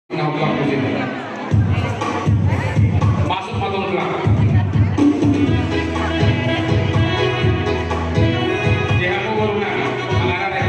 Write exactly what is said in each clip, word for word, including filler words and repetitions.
Masuk ma tulang. Di hamu boruna, mangarare.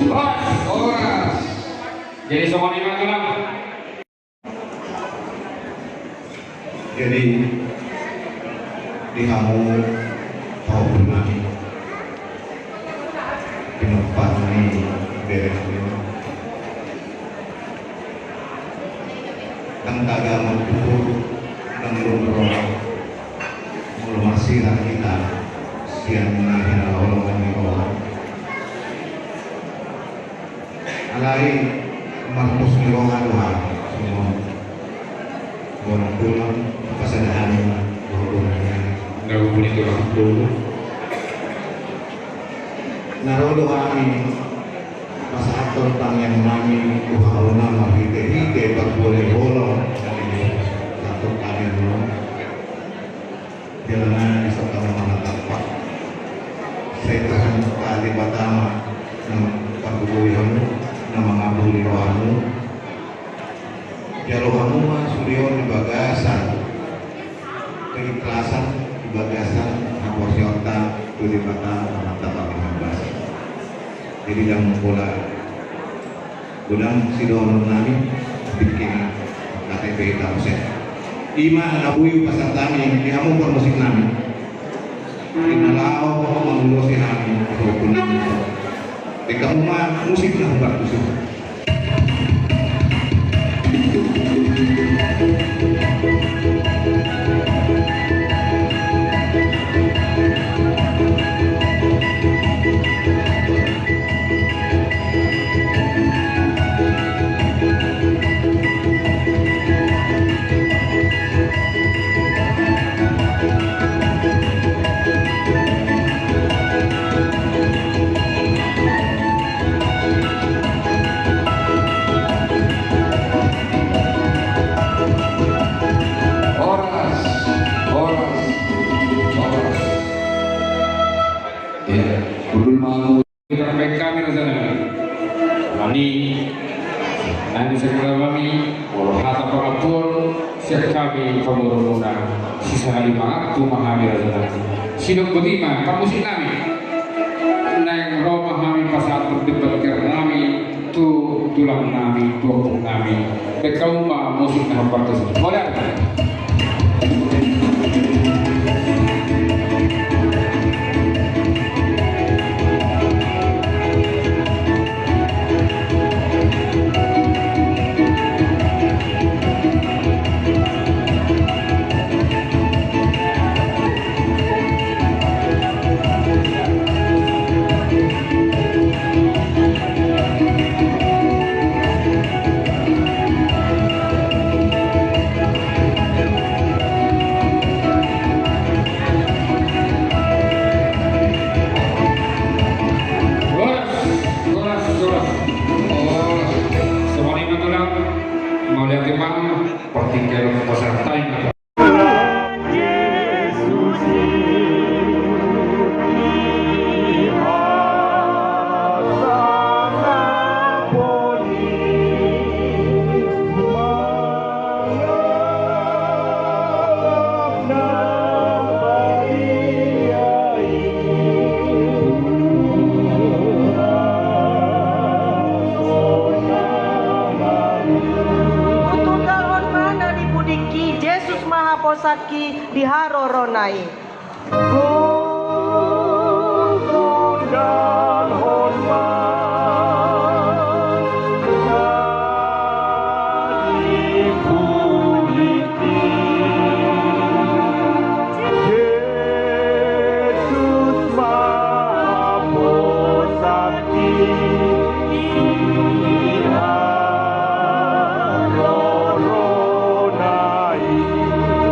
Horas, horas. Jadi songon i ma tulang. Jadi di hamu pahompu nami, pinompar ni bere nami, ndang tagamon tubu, ndang lum roha, molo marsirang hita sian na hinaholongan ni roha. Alai marpos ni roha do hami songon bolon tulang, pasada hami ma dohot bona ni hami. Na buni tulang dulu. Na ro do hami pasahathon tangiang nami tu hamuna marhite-hite parbue ni holong. Pasahathon tangiang nami. Jala na di sangkap manatap. Sai Tuhan Debata ma na manggohi hamu, na mangapuli rohamu. Jalo hamu ma sude on di bagasan keikhlasan, di bagasan haporseaonta tu Debata manatap hami hambas. Jadi ndang pola godang sidohonon nami, bikin K T P hita muse. I ma na boi hupasahat hami di hamu parmusik nami. Di na laho mangulosi hami, huhut nami. Di hamu ma musik na huparmusik. Horas, horas, horas. Ya, betul mau. Tarbaen hami raja nami. Nani, nani sian hami, molo hata pangampuon sian hami pamoruonmuna, sisahali mangantu ma hami raja nami. Sidok boti ma parmusik nami. Naeng ro ma hami pasahat demban ger nami tu tulang nami, tu ompung nami. Baen hamu ma musik na hombar tusi. Modal. Horas, horas, horas. Horas. Songon i ma tulang, mauliate ma, partingkian pasahat hami. Tutu taon ma na di pudingki, Jesus ma haposanki di haroro. rona i.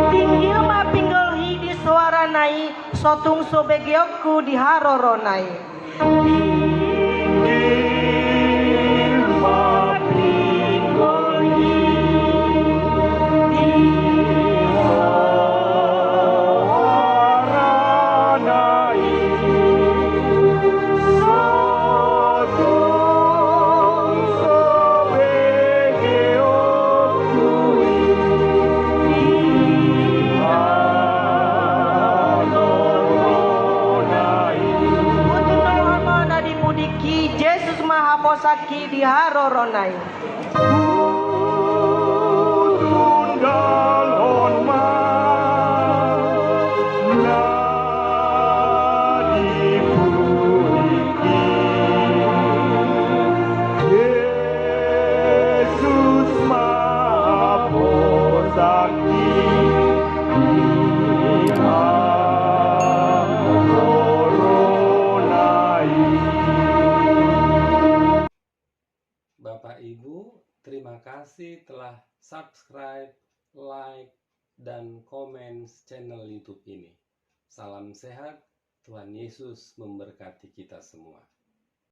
Pinggil ma pinggol i di soarana i, so tung so begeonku di harorona i. Hututuhon ma na di pudingki, Jesus ma haposanki di harorona i. Bapak Ibu, terima kasih telah subscribe, like, dan komen channel YouTube ini. Salam sehat, Tuhan Yesus memberkati kita semua.